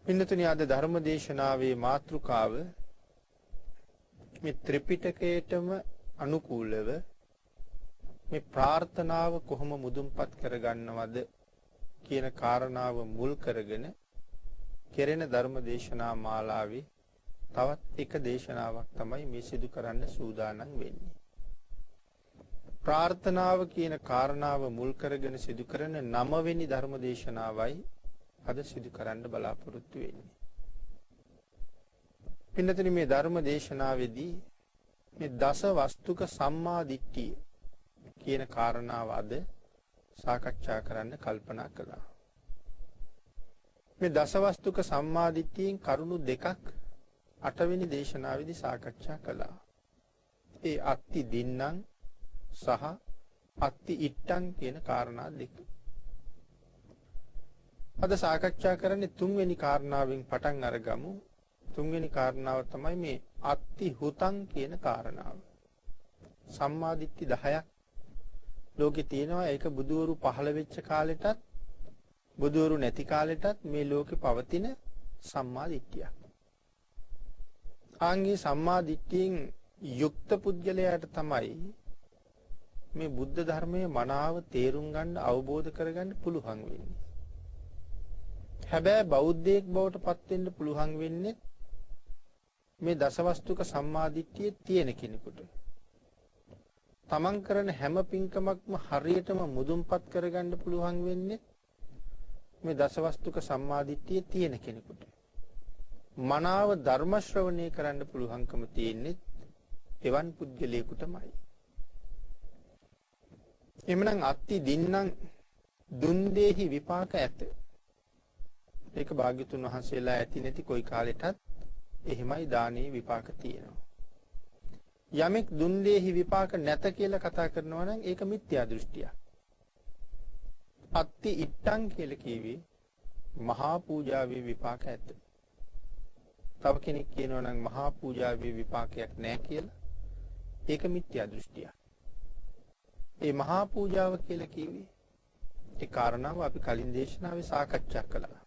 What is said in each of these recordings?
පින්නතුනි, අද ධර්ම දේශනාවේ මාතෘකාව මේ ත්‍රිපිටකයටම අනුකූලව මේ ප්‍රාර්ථනාව කොහොම මුදුන්පත් කරගන්නවද කියන කාරණාව මුල් කරගෙන කෙරෙන ධර්ම දේශනා මාලාවේ තවත් එක දේශනාවක් තමයි මේ සිදු කරන්න සූදානම් වෙන්නේ. ප්‍රාර්ථනාව කියන කාරණාව මුල් කරගෙන සිදු කරන 9 වෙනි ධර්ම දේශනාවයි අද සිදු කරන්න බලාපොරොත්තු වෙන්නේ. පින්නතුනි, මේ ධර්ම දේශනාවේදී මේ දස වස්තුක සම්මා දිට්ඨිය කියන කාරණාව අද සාකච්ඡා කරන්න කල්පනා කළා. මේ දස වස්තුක සම්මා දිට්ඨියෙන් කරුණු දෙකක් 8 වෙනි දේශනාවේදී සාකච්ඡා කළා. ඒ අත්ති දින්නම් සහ අත්ති ඉට්ටං කියන කාරණා දෙක. අද සාකච්ඡා කරන්නේ තුන්වෙනි කාරණාවෙන් පටන් අරගමු. තුන්වෙනි කාරණාව තමයි මේ අත්ති හුතං කියන කාරණාව. සම්මා දිට්ඨි 10ක් ලෝකේ තියෙනවා. ඒක බුදුවරු පහළ වෙච්ච කාලෙටත් බුදුවරු නැති කාලෙටත් මේ ලෝකේ පවතින සම්මා දිට්ඨියක්. ආන්ගේ සම්මා දිට්ඨියෙන් යුක්ත පුද්ගලයාට තමයි මේ බුද්ධ ධර්මයේ මනාව තේරුම් ගන්න, අවබෝධ කරගන්න පුළුවන් වෙන්නේ. හැබැයි බෞද්ධයෙක් බවට පත් වෙන්න පුළුවන් වෙන්නේ මේ දසවස්තුක සම්මා දිට්ඨිය තියෙන කෙනෙකුට. තමන් කරන හැම පින්කමක්ම හරියටම මුදුන්පත් කරගන්න පුළුවන් වෙන්නේ මේ දසවස්තුක සම්මා දිට්ඨිය තියෙන කෙනෙකුට. මනාව ධර්ම ශ්‍රවණය කරන්න පුළුවන්කම තියෙන්නේ එවන් පුද්ගලයෙකුටමයි. එhmenan අත්ති දින්නම් දුන් දෙහි විපාක ඇත. ඒක භාග්‍යතුන් වහන්සේලා ඇති නැති කොයි කාලෙටත් එහෙමයි දානේ විපාක තියෙනවා. යමෙක් දුන් දෙහි විපාක නැත කියලා කතා කරනවා නම් ඒක මිත්‍යා දෘෂ්ටියක්. අත්ති ඉට්ටං කියලා කිව්වේ මහා පූජාවේ විපාක ඇත. තව කෙනෙක් කියනවා නම් මහා පූජාවේ විපාකයක් නැහැ කියලා. ඒක මිත්‍යා දෘෂ්ටියක්. ඒ මහා පූජාව කියලා කිව්වේ ඒ කාරණාව අපි කලින් දේශනාවේ සාකච්ඡා කළා.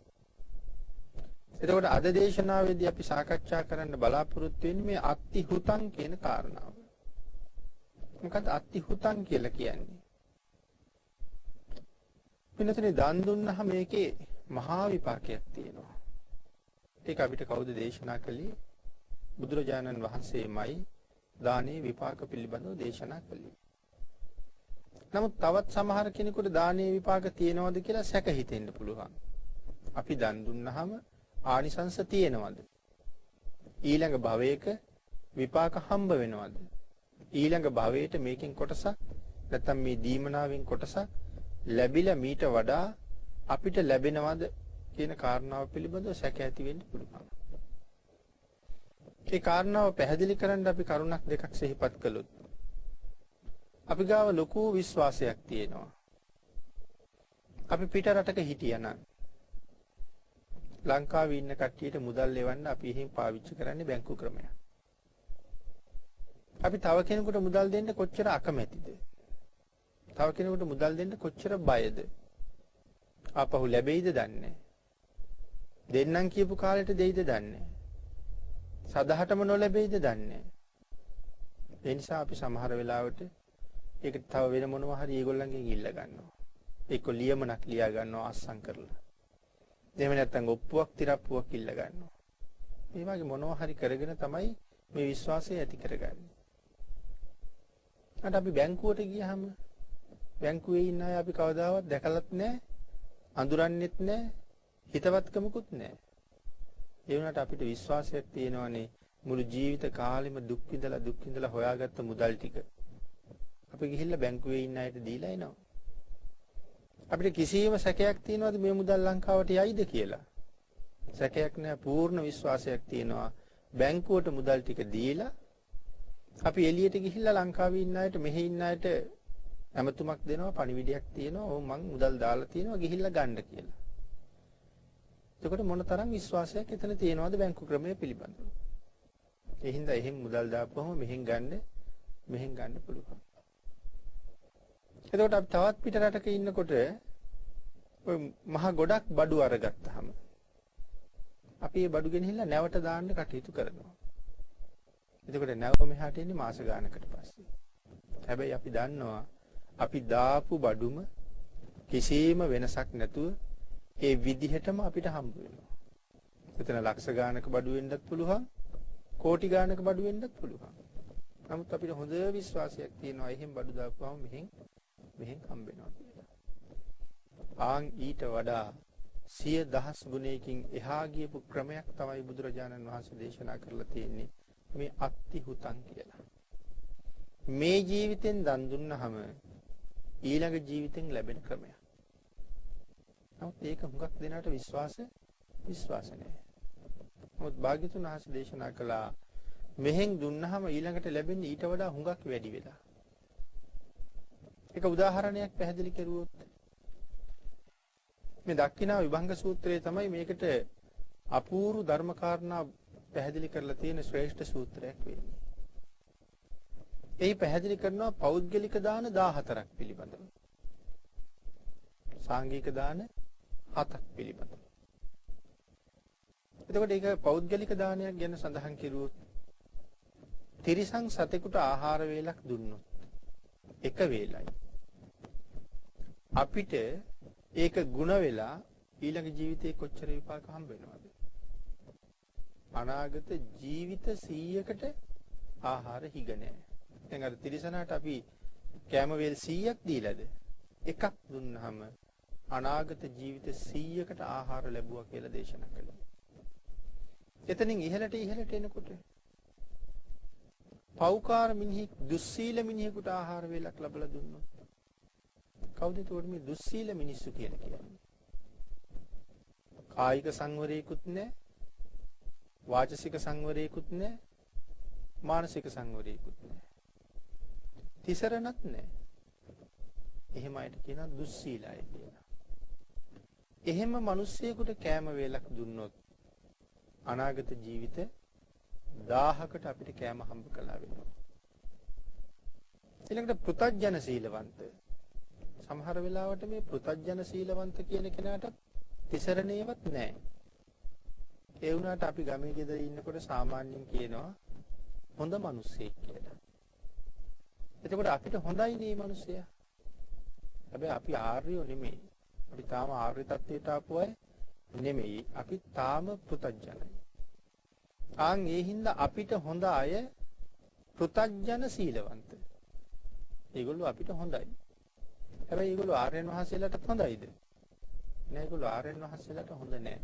එතකොට අද දේශනාවේදී අපි සාකච්ඡා කරන්න බලාපොරොත්තු වෙන්නේ මේ අත්ති හුතං කියන කාරණාව. මොකද්ද අත්ති හුතං කියලා කියන්නේ? වෙනතනේ දන් දුන්නාම මේකේ මහා විපාකයක් තියෙනවා. ඒක අපිට කවුද දේශනා කළේ? බුදුරජාණන් වහන්සේමයි දානේ විපාක පිළිබඳව දේශනා කළේ. නමුත් තවත් සමහර කෙනෙකුට දානේ විපාක තියෙනවද කියලා සැක හිතෙන්න පුළුවන්. අපි දන් දුන්නාම ආනිසංස තියෙනවද? ඊළඟ භවයක විපාක හම්බ වෙනවද? ඊළඟ භවයට මේකෙන් කොටසක් නැත්නම් මේ දීමනාවෙන් කොටසක් ලැබිලා මීට වඩා අපිට ලැබෙනවද කියන කාරණාව පිළිබඳව සැක ඇති වෙන්න පුළුවන්. ඒ කාරණාව පැහැදිලි කරන්න අපි කරුණක් දෙකක් සිහිපත් කළොත් අපි ගාව ලොකු විශ්වාසයක් තියෙනවා. අපි පිට රටක හිටියානම් ලංකාවේ ඉන්න කට්ටියට මුදල් එවන්න අපි එහෙන් පාවිච්චි කරන්නේ බැංකු ක්‍රමයක්. අපි තව කෙනෙකුට මුදල් දෙන්න කොච්චර අකමැතිද? තව කෙනෙකුට මුදල් දෙන්න කොච්චර බයද? ආපහු ලැබෙයිද දන්නේ දෙන්නම් කියපු කාලෙට දෙයිද දන්නේ සදහටම නොලැබෙයිද දන්නේ. ඒ නිසා අපි සමහර වෙලාවට ඒක තව වෙන මොනවා හරි ඒගොල්ලන්ගෙන් ඉල්ල ගන්නවා. එක්ක ලියමනක් ලියා ගන්නවා අස්සම් කරලා. එහෙම නැත්නම් ඔප්පුවක් තිරප්පුවක් ඉල්ල ගන්නවා. මේ වගේ මොනවා හරි කරගෙන තමයි මේ විශ්වාසය ඇති කරගන්නේ. අර අපි බැංකුවට ගියහම බැංකුවේ ඉන්න අය අපි කවදාවත් දැකලත් නැහැ, අඳුරන්නෙත් නැහැ, හිතවත්කමකුත් නැහැ. ඒ වුණාට අපිට විශ්වාසයක් තියෙනවනේ මුළු ජීවිත කාලෙම දුක් විඳලා දුක් විඳලා හොයාගත්ත මුදල් ටික අපි ගිහිල්ලා බැංකුවේ ඉන්න අයට දීලා එනවා. අපිට කිසියම් සැකයක් තියෙනවද මේ මුදල් ලංකාවට යයිද කියලා? සැකයක් නෑ, පූර්ණ විශ්වාසයක් තියෙනවා. බැංකුවට මුදල් ටික දීලා අපි එළියට ගිහිල්ලා ලංකාවේ ඉන්න අයට මෙහි ඉන්න අයට ඇමතුමක් දෙනවා, පණිවිඩයක් තියෙනවා. ඔව් මං මුදල් දාලා තියෙනවා ගිහිල්ලා ගන්න කියලා. එතකොට මොන තරම් විශ්වාසයක් එතන තියෙනවද බැංකු ක්‍රමය පිළිබඳව? ඒ හින්දා එහෙන් මුදල් දාපුවම මෙහෙන් ගන්න පුළුවන්. එතකොට අපි තවත් පිට රටක ඉන්නකොට ඔය මහ ගොඩක් බඩු අරගත්තාම අපි මේ බඩු ගෙනහිල්ලා නැවට දාන්න කටයුතු කරනවා. එතකොට නැව මෙහාට එන්නේ මාස ගානකට පස්සේ. හැබැයි අපි දන්නවා අපි දාපු බඩුම කිසිම වෙනසක් නැතුව ඒ විදිහටම අපිට හම්බ වෙනවා. එතන ලක්ෂ ගානක බඩු වෙන්නත් පුළුවන්, කෝටි ගානක බඩු වෙන්නත් පුළුවන්. නමුත් අපිට හොඳ විශ්වාසයක් තියෙනවා එහෙන් බඩු දාපුවම මෙහෙන් මෙහෙන් හම්බ වෙනවා කියලා. ආන් ඊට වඩා සිය දහස් ගුණයකින් එහා ගියපු ක්‍රමයක් තමයි බුදුරජාණන් වහන්සේ දේශනා කරලා තියෙන්නේ මේ අත්ති හුතං කියලා. මේ ජීවිතෙන් දන් දුන්නහම ඊළඟ ජීවිතෙන් ලැබෙන ක්‍රමයක්. නමුත් ඒක හුඟක් දෙනාට විශ්වාස විශ්වාස නෑ. නමුත් භාග්‍යතුන් වහන්සේ දේශනා කළා මෙහෙන් දුන්නහම ඊළඟට ලැබෙන්නේ ඊට වඩා හුඟක් වැඩි වෙලා. එක උදාහරණයක් පැහැදිලි කරුවොත් මේ දක්ඛිනා විභංග සූත්‍රය තමයි මේකට අපූර්ව ධර්ම කාරණා පැහැදිලි කරලා තියෙන ශ්‍රේෂ්ඨ සූත්‍රයක් වෙන්නේ. එහි පැහැදිලි කරනවා පෞද්ගලික දාන 14ක් පිළිබඳව. සාංගික දාන 7ක් පිළිබඳව. එතකොට ඒක පෞද්ගලික දානයක් ගැන සඳහන් කෙරුවොත් තිරිසන් සතෙකුට ආහාර වේලක් දුන්නොත් එක වේලයි. අපිට ඒක ගුණ වෙලා ඊළඟ ජීවිතේ කොච්චර විපාක හම්බ වෙනවද? අනාගත ජීවිත 100කට ආහාර හිග නෑ. දැන් අර තිරිසනාට අපි කෑම වේල් 100ක් දීලාද? එකක් දුන්නාම අනාගත ජීවිත 100කට ආහාර ලැබුවා කියලා දේශනා කළා. එතනින් ඉහළට ඉහළට එනකොට පෞකාර මිනිහෙක් දුස්සීල මිනිහෙකුට ආහාර වේලක් ලැබලා දුන්නොත් කවුද එතකොට මේ දුස්සීල මිනිස්සු කියලා කියන්නේ? කායික සංවරයකුත් නැහැ, වාචසික සංවරයකුත් නැහැ, මානසික සංවරයකුත් නැහැ. තිසරණත් නැහැ. එහෙම අයට කියනවා දුස්සීල අය කියලා. එහෙම මිනිස්සෙකුට කෑම වේලක් දුන්නොත් අනාගත ජීවිත 1000කට අපිට කෑම හම්බ කළා වෙනවා. ඊළඟට පෘථග්ජන සීලවන්ත. සමහර වෙලාවට මේ පෘථග්ජන සීලවන්ත කියන කෙනාට තිසරණේවත් නැහැ. ඒ වුණාට අපි ගමේ ගෙදර ඉන්නකොට සාමාන්‍යයෙන් කියනවා හොඳ මිනිස්සෙක් කියලා. එතකොට අපිට හොඳයි නේ මේ මිනිස්සයා. හැබැයි අපි ආර්යෝ නෙමෙයි. අපි තාම ආර්ය තත්ත්වයට ආපු අය නෙමෙයි. අපි තාම පෘථග්ජනයි. ආන් ඒ හින්දා අපිට හොඳ අය පෘථග්ජන සීලවන්ත. ඒගොල්ලෝ අපිට හොඳයි. හැබැයි ඒගොල්ලෝ ආර්යයන් වහන්සේලාටත් හොඳයිද? නෑ, ඒගොල්ලෝ ආර්යයන් වහන්සේලාට හොඳ නෑ.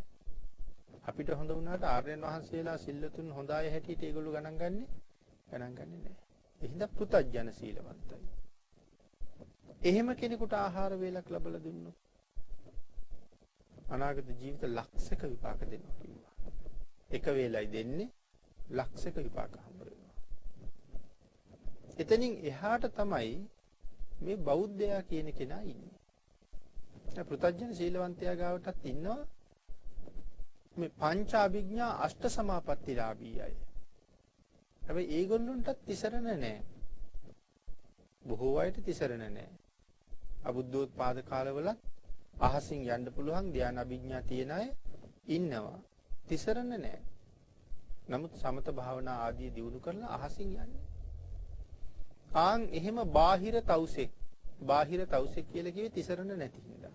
අපිට හොඳ වුණාට ආර්යයන් වහන්සේලා සිල්ලතුන් හොඳ අය හැටියට ඒගොල්ලෝ ගණන් ගන්නේ නෑ. ඒ හින්දා පෘථග්ජන සීලවන්තයි. එහෙම කෙනෙකුට ආහාර වේලක් ලැබලා දුන්නොත් අනාගත ජීවිත ලක්ෂක විපාක දෙනවා කිව්වා. එක වේලයි දෙන්නේ ලක්ෂක විපාක හම්බ වෙනවා. එතනින් එහාට තමයි මේ බෞද්ධයා කියන කෙනා ඉන්නේ. දැන් පෘථග්ජන සීලවන්තයා ගාවටත් ඉන්නවා මේ පංච අභිඥා අෂ්ට සමාපත්තිලාභී අය. හැබැයි ඒගොල්ලන්ටත් තිසරණ නෑ. බොහෝ අයට තිසරණ නෑ. අබුද්ධෝත්පාද කාලවලත් අහසින් යන්න පුළුවන් ධ්‍යාන අභිඥා තියෙන අය ඉන්නවා. තිසරණ නෑ. නමුත් සමත භාවනා ආදී දියුණු කරලා අහසින් යන්නේ. ආන් එහෙම බාහිර තවුසෙක්, බාහිර තවුසෙක් කියලා කිව්වේ තිසරණ නැති හින්දා.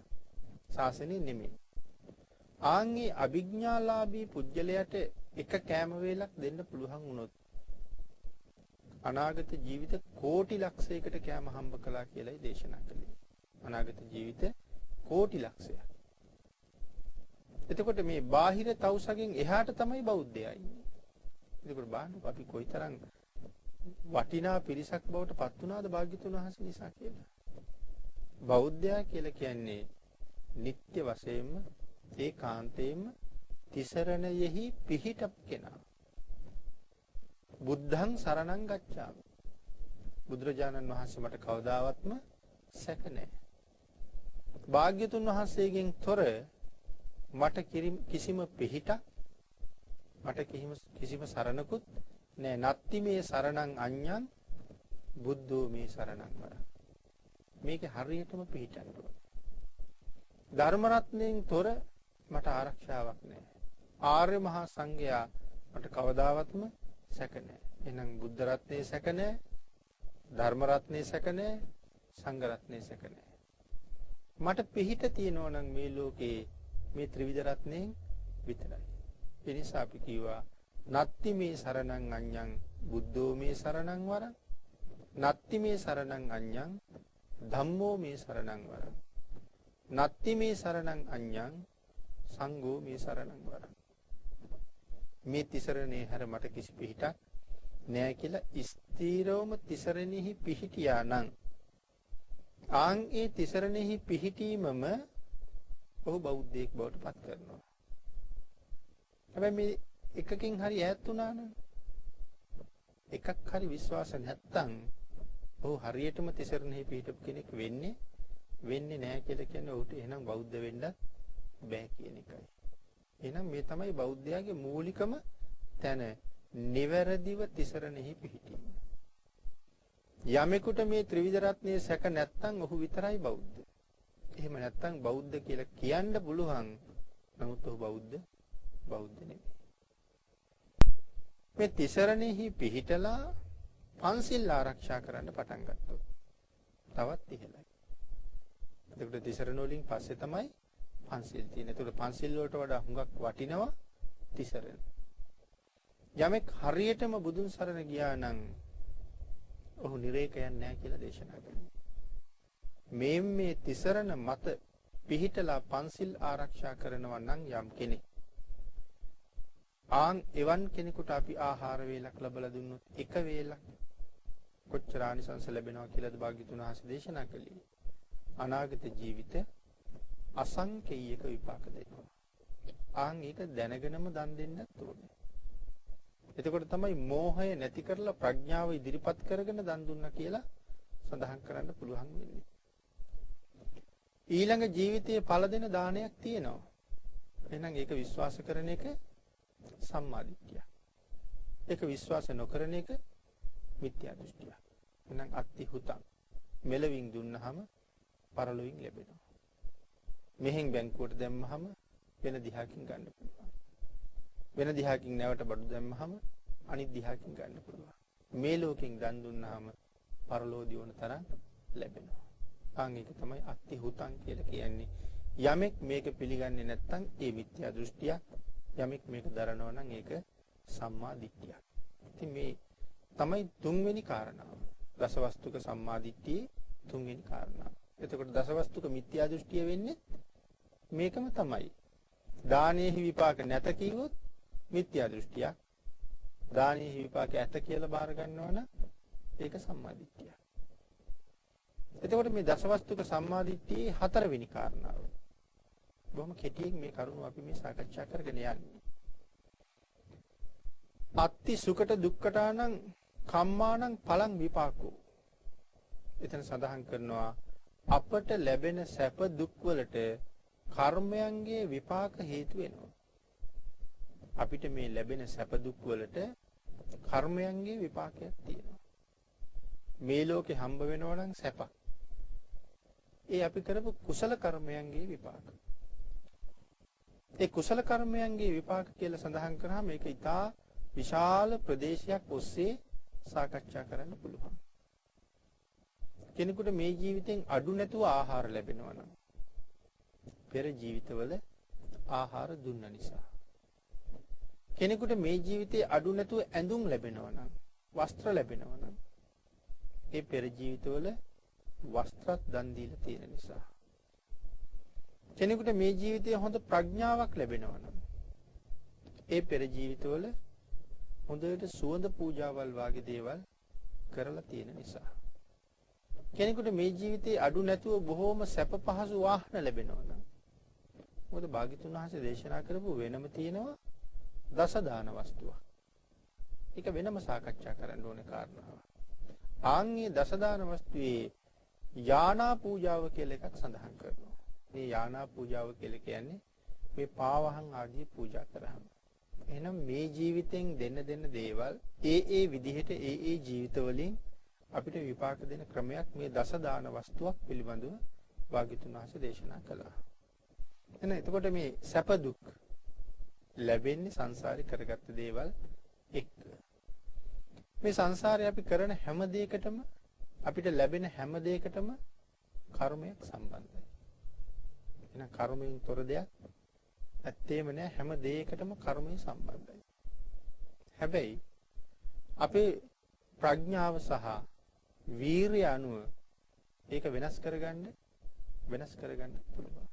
ශාසනය නෙමෙයි. ආන් ඒ අභිඥාලාභී පුජ්‍යලයට එක කෑම වේලක් දෙන්න පුළුවන් වුණොත් අනාගත ජීවිත කෝටි ලක්ෂයකට කෑම හම්බ කළා කියලායි දේශනා කළේ. අනාගත ජීවිත කෝටි ලක්ෂයක්. එතකොට මේ බාහිර තවුසගෙන් එහාට තමයි බෞද්ධයා ඉන්නේ. එතකොට බලන්නකො අපි කොයිතරම් වටිනා පිරිසක් බවට පත් වුණාද භාග්‍යතුන් වහන්සේ නිසා කියලා. බෞද්ධයා කියලා කියන්නේ නිත්‍ය වශයෙන්ම ඒකාන්තයෙන්ම තිසරණයෙහි පිහිටපු කෙනා. බුද්ධං සරණං ගච්ඡාමි. බුදුරජාණන් වහන්සේ මට කවදාවත්ම සැක නෑ. භාග්‍යතුන් වහන්සේගෙන් තොර මට කිසිම පිහිටක්, මට කිසිම සරණකුත් නෑ. නත්ති මේ සරණං අඤ්ඤං බුද්ධෝ මේ සරණං වරං. මේක හරියටම පිහිටන්න ඕනේ. ධර්ම රත්නයෙන් තොර මට ආරක්ෂාවක් නෑ. ආර්ය මහා සංඝයා මට කවදාවත්ම සැක නෑ. එහෙනම් බුද්ධ රත්නයේ සැක නෑ, ධර්ම රත්නයේ සැක නෑ, සංඝ රත්නයේ සැක නෑ. මට පිහිට තියෙනවා නම් මේ ලෝකේ මේ ත්‍රිවිධ රත්නයෙන් විතරයි. ඒ නිසා අපි කිව්වා නත්ති මේ සරණං අඤ්ඤං බුද්ධෝ මේ සරණං වරං, නත්ති මේ සරණං අඤ්ඤං ධම්මෝ මේ සරණං වරං, නත්ති මේ සරණං අඤ්ඤං සංඝෝ මේ සරණං වරං. මේ තිසරණේ හැර මට කිසි පිහිටක් නෑ කියලා ස්ථීරවම තිසරණෙහි පිහිටියා නම් ආන් ඒ තිසරණෙහි පිහිටීමම ඔහු බෞද්ධයෙක් බවට පත් කරනවා. හැබැයි මේ එකකින් හරි ඈත් වුණා නම්, එකක් හරි විශ්වාස නැත්තම් ඔහු හරියටම තිසරණෙහි පිහිටපු කෙනෙක් වෙන්නේ වෙන්නේ නෑ කියලා කියන්නේ ඔහුට එහෙනම් බෞද්ධ වෙන්නත් බෑ කියන එකයි. එහෙනම් මේ තමයි බෞද්ධයාගේ මූලිකම තැන, නිවැරදිව තිසරණෙහි පිහිටීම. යමෙකුට මේ ත්‍රිවිධ රත්නයේ සැක නැත්තම් ඔහු විතරයි බෞද්ධ. එහෙම නැත්තම් බෞද්ධ කියලා කියන්න පුළුවන්. නමුත් ඔහු බෞද්ධ බෞද්ධ නෙමෙයි. මේ තිසරණෙහි පිහිටලා පන්සිල් ආරක්ෂා කරන්න පටන් ගත්තොත් තවත් ඉහළයි. එතකොට තිසරණ වලින් පස්සේ තමයි පන්සිල් තියෙන්නේ. එතකොට පන්සිල් වලට වඩා හුඟක් වටිනවා තිසරණ. යමෙක් හරියටම බුදුන් සරණ ගියා නම් ඔහු නිරේක යන්නේ නැහැ කියලා දේශනා කරනවා. මේ මේ තිසරණ මත පිහිටලා පන්සිල් ආරක්ෂා කරනවා නම් යම් කෙනෙක්, ආන් එවන් කෙනෙකුට අපි ආහාර වේලක් ලබලා දුන්නොත් එක වේලක් කොච්චර ආනිසංස ලැබෙනවා කියලාද භාග්‍යතුන් වහන්සේ දේශනා කළේ. අනාගත ජීවිත අසංකේයක විපාක දෙනවා. ආන් ඒක දැනගෙනම දන් දෙන්නත් ඕනේ. එතකොට තමයි මෝහය නැති කරලා ප්‍රඥාව ඉදිරිපත් කරගෙන දන් දුන්නා කියලා සඳහන් කරන්න පුළුවන් වෙන්නේ. ඊළඟ ජීවිතයේ ඵල දෙන දානයක් තියෙනවා. එහෙනම් ඒක විශ්වාස කරන එක සම්මා දිට්ඨිය. ඒක විශ්වාස නොකරන එක මිත්‍යා දෘෂ්ටිය. එහෙනම් අත්ති හුතං මෙලවින් දුන්නහම පරලොවින් ලැබෙනවා. මෙහෙන් බැංකුවට දැම්මහම වෙන දිහාකින් ගන්න පුළුවන්. වෙන දිහාකින් නැවට බඩු දැම්මහම අනිත් දිහාකින් ගන්න පුළුවන්. මේ ලෝකෙන් දන් දුන්නාම පරලෝදී වුණ තරම් ලැබෙනවා. ආන් ඒක තමයි අත්ති හුතං කියලා කියන්නේ. යමෙක් මේක පිළිගන්නේ නැත්නම් ඒ මිත්‍යා දෘෂ්ටියක්. යමෙක් මේක දරනවා නම් ඒක සම්මා දිට්ඨියක්. ඉතින් මේ තමයි තුන්වෙනි කාරණාව. දසවස්තුක සම්මා දිට්ඨියේ තුන්වෙනි කාරණාව. එතකොට දසවස්තුක මිත්‍යා දෘෂ්ටිය වෙන්නේ මේකම තමයි. දානයේහි විපාක නැත කිව්වොත් මිත්‍යා දෘෂ්ටියක්. දානයේහි විපාක ඇත කියලා බාර ගන්නවා නම් ඒක සම්මා දිට්ඨියක්. එතකොට මේ දසවස්තුක සම්මා දිට්ඨියේ හතරවෙනි කාරණාව. බොහොම කෙටියෙන් මේ කරුණු අපි මේ සාකච්ඡා කරගෙන යන්නේ. අත්ති සුකට දුක්කටානං කම්මානං පලං විපාකෝ. එතන සඳහන් කරනවා අපට ලැබෙන සැප දුක් වලට කර්මයන්ගේ විපාක හේතු වෙනවා. අපිට මේ ලැබෙන සැප දුක් වලට කර්මයන්ගේ විපාකයක් තියෙනවා. මේ ලෝකේ හම්බ වෙනවා නම් සැපක්. ඒ අපි කරපු කුසල කර්මයන්ගේ විපාක. ඒ කුසල කර්මයන්ගේ විපාක කියලා සඳහන් කරාම මේක ඉතා විශාල ප්‍රදේශයක් ඔස්සේ සාකච්ඡා කරන්න පුළුවන්. කෙනෙකුට මේ ජීවිතෙන් අඩු නැතුව ආහාර ලැබෙනවා නම් පෙර ජීවිතවල ආහාර දුන්න නිසා. කෙනෙකුට මේ ජීවිතේ අඩු නැතුව ඇඳුම් ලැබෙනවා නම්, වස්ත්‍ර ලැබෙනවා නම් ඒ පෙර ජීවිතවල වස්ත්‍රත් දන් දීලා තියෙන නිසා. කෙනෙකුට මේ ජීවිතයේ හොඳ ප්‍රඥාවක් ලැබෙනවා නම් ඒ පෙර ජීවිතවල හොඳට සුවඳ පූජාවල් වාගේ දේවල් කරලා තියෙන නිසා. කෙනෙකුට මේ ජීවිතේ අඩු නැතුව බොහෝම සැප පහසු වාහන ලැබෙනවා නම්, මොකද භාග්‍යතුන් වහන්සේ දේශනා කරපු වෙනම තියෙනවා දස දාන වස්තුවක්. ඒක වෙනම සාකච්ඡා කරන්න ඕනේ කාරණාවක්. ආන්ගේ දස දාන වස්තුවේ යානා පූජාව කියලා එකක් සඳහන් කරනවා. මේ යානා පූජාව කියලා කියන්නේ මේ පාවහන් ආදී පූජා කරාම. එහෙනම් මේ ජීවිතෙන් දෙන්න දෙන්න දේවල් ඒ ඒ විදිහට ඒ ඒ ජීවිතවලින් අපිට විපාක දෙන ක්‍රමයක් මේ දස දාන වස්තුවක් පිළිබඳව භාග්‍යතුන් වහන්සේ දේශනා කළා. එහෙනම් එතකොට මේ සැප දුක් ලැබෙන්නේ සංසාරේ කරගත්ත දේවල් එක්ක. මේ සංසාරේ අපි කරන හැම දෙයකටම අපිට ලැබෙන හැම දෙයකටම කර්මයක් සම්බන්ධයි. එහෙනම් කර්මයෙන් තොර දෙයක් ඇත්තේම නෑ. හැම දෙයකටම කර්මය සම්බන්ධයි. හැබැයි අපේ ප්‍රඥාව සහ වීරිය අනුව ඒක වෙනස් කරගන්න පුළුවන්.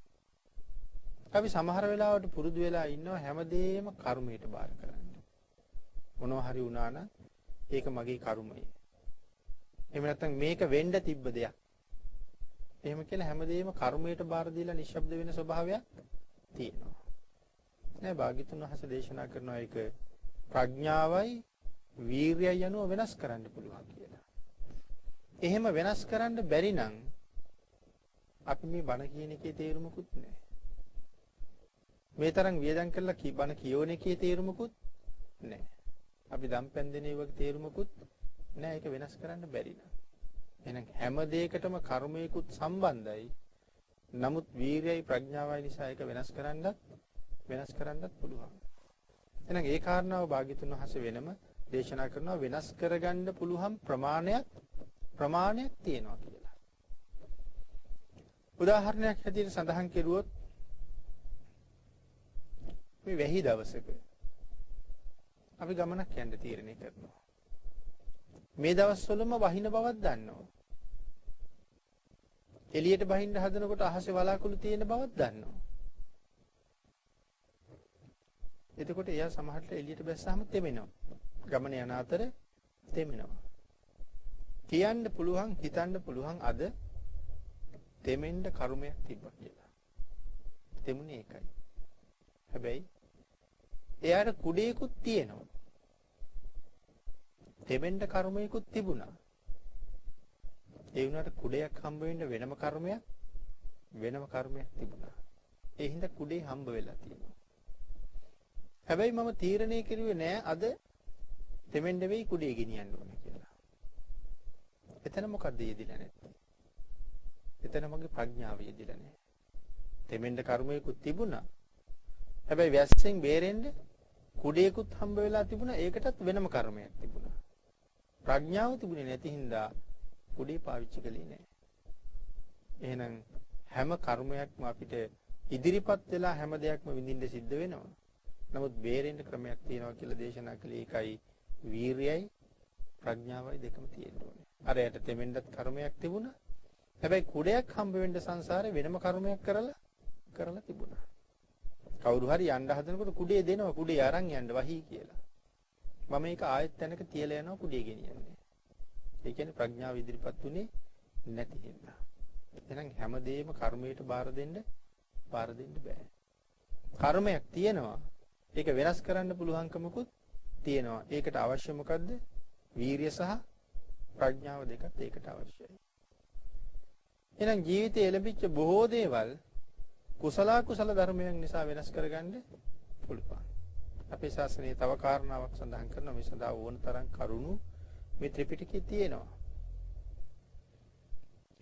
අපි සමහර වෙලාවට පුරුදු වෙලා ඉන්නවා හැමදේම කර්මයට බාර කරන්න. මොනවා හරි වුණා නම් ඒක මගේ කර්මය. එහෙම නැත්නම් මේක වෙන්න තිබ්බ දෙයක්. එහෙම කියලා හැමදේම කර්මයට බාර දීලා නිශ්ශබ්ද වෙන ස්වභාවයක් තියෙනවා. නෑ, භාග්‍යතුන් වහන්සේ දේශනා කරනවා ඒක ප්‍රඥාවයි වීරියයි අනුව වෙනස් කරන්න පුළුවන් කියලා. එහෙම වෙනස් කරන්න බැරි නම් අපි මේ බණ කියන එකේ තේරුමකුත් නෑ. මේ තරම් වියදම් කරලා බණ කියවන එකේ තේරුමකුත් නෑ. අපි දම්පැන් දෙන ඒ වගේ තේරුමකුත් නෑ. ඒක වෙනස් කරන්න බැරි නම්. එහෙනම් හැම දෙයකටම කර්මයකුත් සම්බන්ධයි. නමුත් වීරියයි ප්‍රඥාවයි නිසා ඒක වෙනස් කරන්නත් පුළුවන්. එහෙනම් ඒ කාරණාව භාග්‍යතුන් වහන්සේ වෙනම දේශනා කරනවා, වෙනස් කරගන්න පුළුවන් ප්‍රමාණයක් තියෙනවා කියලා. උදාහරණයක් හැටියට සඳහන් කෙරුවොත් මේ වැහි දවසක අපි ගමනක් යන්න තීරණය කරනවා. මේ දවස්වලම වහින බවක් දන්නවා. එළියට බහින්න හදනකොට අහසේ වලාකුළු තියෙන බවක් දන්නවා. එතකොට එයා සමහරට එළියට බැස්සාම තෙමෙනවා. ගමන යන අතර තෙමෙනවා. කියන්න පුළුවන්, හිතන්න පුළුවන් අද තෙමෙන්න කර්මයක් තිබ්බා කියලා. තෙමුනේ ඒකයි. හැබැයි එයාට කුඩේකුත් තියෙනවා. තෙමෙන්න කර්මයකුත් තිබුණා. ඒ වුණාට කුඩයක් හම්බ වෙන්න වෙනම කර්මයක් තිබුණා. ඒ හින්දා කුඩේ හම්බ වෙලා තියෙනවා. හැබැයි මම තීරණය කරුවේ නෑ අද තෙමෙන්න වෙයි කුඩේ ගෙනියන්න ඕනේ කියලා. එතන මොකද්ද යෙදිලා නැත්තේ? එතන මගේ ප්‍රඥාව යෙදිලා නෑ. තෙමෙන්න කර්මයකුත් තිබුණා. හැබැයි වැස්සෙන් බේරෙන්න කුඩේකුත් හම්බ වෙලා තිබුණා. ඒකටත් වෙනම කර්මයක් තිබුණා. ප්‍රඥාව තිබුණේ නැති හින්දා කුඩේ පාවිච්චි කළේ නෑ. එහෙනම් හැම කර්මයක්ම අපිට ඉදිරිපත් වෙලා හැම දෙයක්ම විඳින්න සිද්ධ වෙනවා. නමුත් බේරෙන්න ක්‍රමයක් තියෙනවා කියලා දේශනා කළේ ඒකයි. වීරියයි ප්‍රඥාවයි දෙකම තියෙන්න ඕනේ. අර යට තෙමෙන්නත් කර්මයක් තිබුණා. හැබැයි කුඩයක් හම්බ වෙන්න සංසාරේ වෙනම කර්මයක් කරලා තිබුණා. කවුරු හරි යන්න හදනකොට කුඩේ දෙනවා, කුඩේ අරන් යන්න වහී කියලා. මම ඒක ආයෙත් තැනක තියලා යනවා කුඩේ ගෙනියන්නේ. ඒ කියන්නේ ප්‍රඥාව ඉදිරිපත් උනේ නැති හින්දා. එහෙනම් හැමදේම කර්මයට බාර දෙන්න බෑ. කර්මයක් තියෙනවා. ඒක වෙනස් කරන්න පුළුවන්කමකුත් තියෙනවා. ඒකට අවශ්‍ය මොකද්ද? වීරිය සහ ප්‍රඥාව දෙකත් ඒකට අවශ්‍යයි. එහෙනම් ජීවිතයේ ලැබිච්ච බොහෝ දේවල් කුසල කුසල ධර්මයන් නිසා වෙනස් කරගන්න පුළුවන්. අපේ ශාසනයේ තව කාරණාවක් සඳහන් කරනවා. මේ සඳහා ඕන තරම් කරුණු මේ ත්‍රිපිටකයේ තියෙනවා.